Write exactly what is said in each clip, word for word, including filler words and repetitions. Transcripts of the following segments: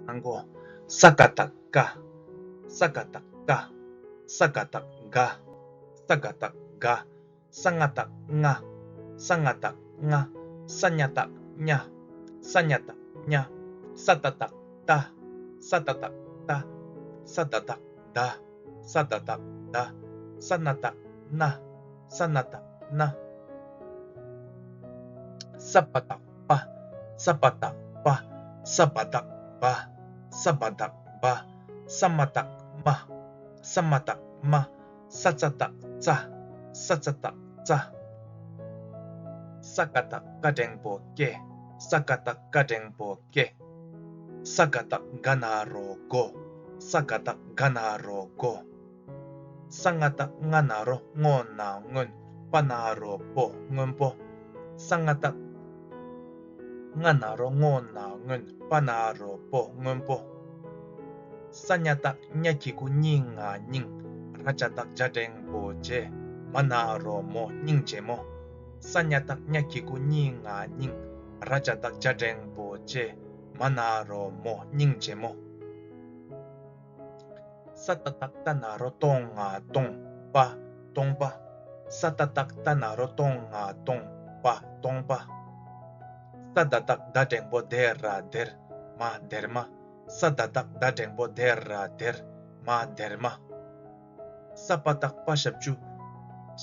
ཨང་གོ། ས་ཀ་བཏགས་སྐ། ས་ཀ་བཏགས་སྐ། ས་ཀ་བཏགས་སྒ། ས་ཀ་བཏགས་སྒ། ས་ང་བཏགས་སྔ། ས་ང་བཏགས་སྔ། ས་ཉ་བཏགས་སྙ། ས་ཉ་བཏགས་སྙ། ས་ཏ་བཏགས་སྟ། ས་ཏ་བཏགས་སྟ། ས་ད་བཏགས་སྡ། ས་ད་བཏགས་སྡ། ས་ན་བཏགས་སྣ། ས་ན་བཏགས་སྣ། ས་པ་བཏགས་སྤ། ས་པ་བཏགས་སྤ། ས་བ་བཏགས་སྦ། ས་བ་བཏགས་སྦ། ས་མ་བཏགས་སྨ། ས་མ་བཏགས་སྨ། ས་ཙ་བཏགས་སྩ། ས་ཙ་བཏགས་སྩ། ས་ཀ་བཏགས་སྐ་འགྲེང་བུ་སྐེ། ས་ཀ་བཏགས་སྐ་འགྲེང་བུ་སྐེ། ས་ག་བཏགས་སྒ་ན་རོ་སྒོ། ས་ག་བཏགས་སྒ་ན་རོ་སྒོ། ས་ང་བཏགས་སྔ་ན་རོ་སྔོ་ན་སྔོན། པ་ན་རོ་པོ་སྔོན་པོ། ས་ང་བཏགས་སྔ་ན་རོ་སྔོ་ན་སྔོན། པ་ན་རོ་པོ་སྔོན་པོ། ས་ཉ་བཏགས་སྙ་གི་གུ་སྙི་ང་སྙིང་། ར་ཇ་བཏགས་རྗ་འགྲེང་བུ་རྗེ། མ་ན་རོ་མོ་སྙིང་རྗེ་མོ། ས་ཉ་བཏགས་སྙ་གི་གུ་སྙི་ང་སྙིང་། ར་ཇ་བཏགས་རྗ་འགྲེང་བུ་རྗེ། མ་ན་རོ་མོ་སྙིང་རྗེ་མོ། ས་ཏ་བཏགས་སྟ་ན་རོ་སྟོ་ང་སྟོང་། པ་སྟོང་པ། ས་ཏ་བཏགས་སྟ་ན་རོ་སྟོ་ང་སྟོང་། པ་སྟོང་པ། ས་ད་བཏགས་སྡ་འགྲེང་བུ་སྡེ་ར་སྡེར། མ་སྡེར་མ། ས་ད་བཏགས་སྡ་འགྲེང་བུ་སྡེ་ར་སྡེར། མ་སྡེར་མ། ས་པ་བཏགས་སྤ་ཞབས་ཀྱུ།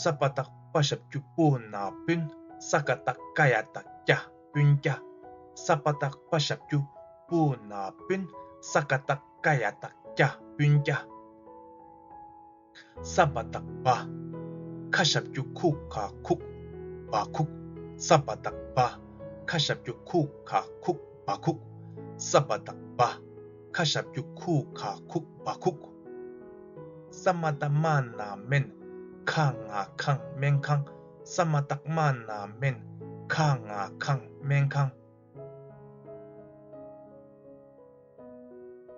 ས་པ་བཏགས་སྤ་ཞབས་ཀྱུ་སྤུ་ན་སྤུན། ས་ཀ་བཏགས་སྐ་ཡ་བཏགས་སྐྱ་སྤུན་སྐྱ། ས་པ་བཏགས་སྤ་ཞབས་ཀྱུ་སྤུ་ན་སྤུན། ས་ཀ་བཏགས་སྐ་ཡ་བཏགས་སྐྱ་སྤུན་སྐྱ། ས་བ་བཏགས་སྦ། ཁ་ཞབས་ཀྱུ་ཁུ་ག་ཁུག་སྦ་ཁུག། ས་བ་བཏགས་སྦ། ཁ་ཞབས་ཀྱུ་ཁུ་ག་ཁུག་སྦ་ཁུག། ས་བ་བཏགས་སྦ། ཁ་ཞབས་ཀྱུ་ཁུ་ག་ཁུག་སྦ་ཁུག། ས་མ་བཏགས་སྨ་ན་སྨན། ཁ་ང་ཁང་སྨན་ཁང་། ས་མ་བཏགས་སྨ་ན་སྨན། ཁ་ང་ཁང་སྨན་ཁང་།